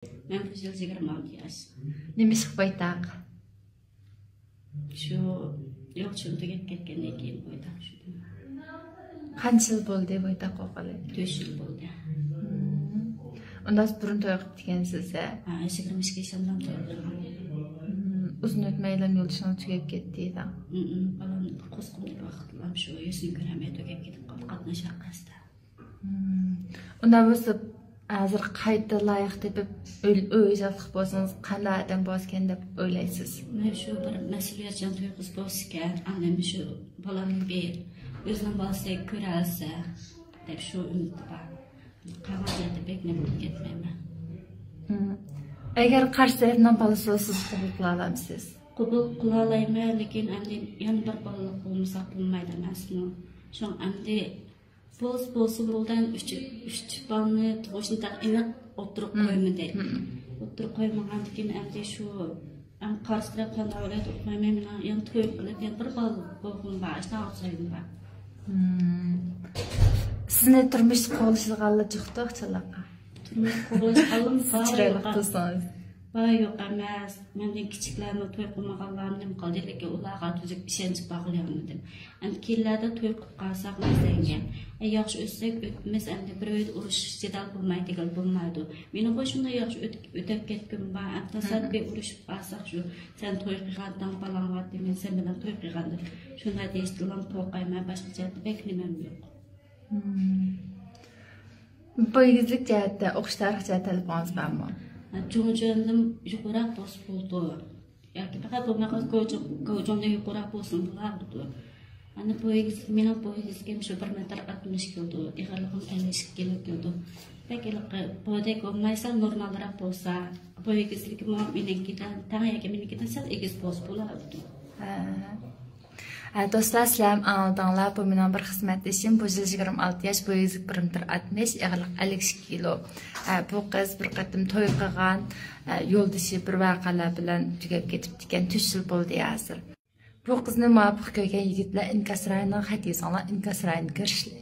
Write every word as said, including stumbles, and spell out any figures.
مەن بۇ يىل يىگىرمە ئالتە ياش. نېمە ئىشقا بويتاق؟ شۇ يول چۈشۈم تۈگەپ كەتكەندىن كېيىن بويتاق چۈشتۈم. قانچە يىل بولدى بويتاق بولغىلى؟ تۆت يىل بولدى. ئۇنداق بۇرۇن توي قىپتىكەنسىز ھە؟ ھە، يىگىرمە ئىككى ياشىمدام توي قىلغان. ئۇزۇن ئۆتمەيلا يولدىشىڭىز تۈگەپ كەتتى دەڭ. بالام قوزغىلىدىغان ۋاقىتلام شۇ، يۈزىنى كۆرەلمەي تۈگەپ كېتىپ قالدى، قاتناش ھەققىسىدە. ئۇنداق بولسا ھازىر قايتا لايىق تېپىپ ئۆي ئۆي ئىجادلىق بولسىڭىز قانداق ئادەم بولسىكەن دەپ ئويلايسىز؟ مەن شۇ بىر مەسئۇلىيەتچان تۇيغۇسى بولسىكەن، ئاندىن شۇ بالامنى بىر ئۆزىنىڭ بالىسىدەك كۆرەلسە دەپ شۇ ئۈمىدتە بار. قالغان يەردە بەك نېمە قىلىپ كەتمەيمەن. ئەگەر قارشى تەرەپنىڭ بالىسى بولسا سىز قوبۇل قىلالامسىز؟ قوبۇل قىلالايمەن، لېكىن ئەمدى يەنە بىر بالىلىق بولمىساق بولمايدۇ ئەمەسمۇ؟ شۇڭا ئەمدى بولسا بولسۇن بولدى، ئۈچ ئۈچ بالىنى تۇغۇشنى تېخى ئېنىق ئوتتۇرىغا قويمىدى. ئوتتۇرىغا قويمىغاندىكىن ئەمدى شۇ ئەم قارشى تەرەپ قانداق ئويلايدۇ ئۇقمايمەن. مېنىڭ يەنە توي قىلىپ يەنە بىر بالىلىق بولغۇم بار، ئاشۇنداق ئوخشايدۇ بار. سىزنى تۇرمۇشقا قوغلىشىدىغانلار جىقتۇق چىللاققا. تۇرمۇشقا قوغلىشىدىغانلار بار چىرايلىق يوق. تۇرسىڭىز. بار يوق ئەمەس. مەندىن كىچىكلەرمۇ توي قىلمىغانلارمۇ نېمە قىلدى، لېكىن ئۇلارغا تۈزۈك ئىشەنچ باغلىيالمىدىم. ئەمدى كېيىنلەردە توي قىلىپ قالساق مەسىلەنگە، ئە، ياخشى ئۆتسەك ئۆتىمىز، ئەمدى بىر ئۆيدە ئۇرۇش جېدەل بولمايدىغىلى بولمايدۇ. مېنىڭغۇ شۇنداق ياخشى ئۆت- ئۆتەپ كەتكۈم بار، ئەمدى تاسادىپىي ئۇرۇشۇپ قالساق شۇ، سەن توي قىلغانتىڭ، بالاڭ بارتى، مەن سەن بىلەن توي قىلغاندا شۇنداق دېيىشتىنلا قورقايمەن، باشقا جەھەتتە بەك نېمەم يوق. بۇ ئېگىزلىك جەھەتتە، ئوقۇش تارىخ جەھەتتە تەلىپىڭىز بارمۇ؟ جۇڭجۈەندىن يۇقىرىراق بولسا بولىدۇ. ياكى پەقەت بولماي قالسا گوجۇڭ، گوجۇڭدىن يۇقىرىراق بولسىمۇ بولىدۇ. ئەنە بۇ ئېگىزلىك، مېنىڭ بۇ ئېگىزلىكىم شۇ بىر مېتىر ئاتمىش كېلىدۇ، ئېغىرلىقىم ئەللىك ئىككى كىلو كېلىدۇ. بەك ھېلىقى بۇدەك بولمايسا نورمالراق بولسا، بۇ ئېگىزلىكىمۇ مېنىڭكىدىن تەڭ ياكى مېنىڭكىدىن سەل ئېگىز بولسا بولىدۇ. ھە، دوستلار، سىلەر ھەم ئاڭلىدىڭلار، بۇ مېنىڭ بىر خىزمەتدىشىم، بۇ يىل يىگىرمە ئالتە ياش، بويى يۈز بىر مېتىر ئاتمىش، ئېغىرلىق ئەللىك ئىككى كىلو. ھە، بۇ قىز بىر قېتىم توي قىلغان، ھە، يولدىشى بىر ۋەقەلەر بىلەن تۈگەپ كېتىپتىكەن، تۆت يىل بولدى ھازىر. بۇ قىزنى مۇۋاپىق كۆرگەن يىگىتلەر ئىنكاس رايونىغا خەت يېزىڭلار، ئىنكاس رايونىغا كىرىشلى.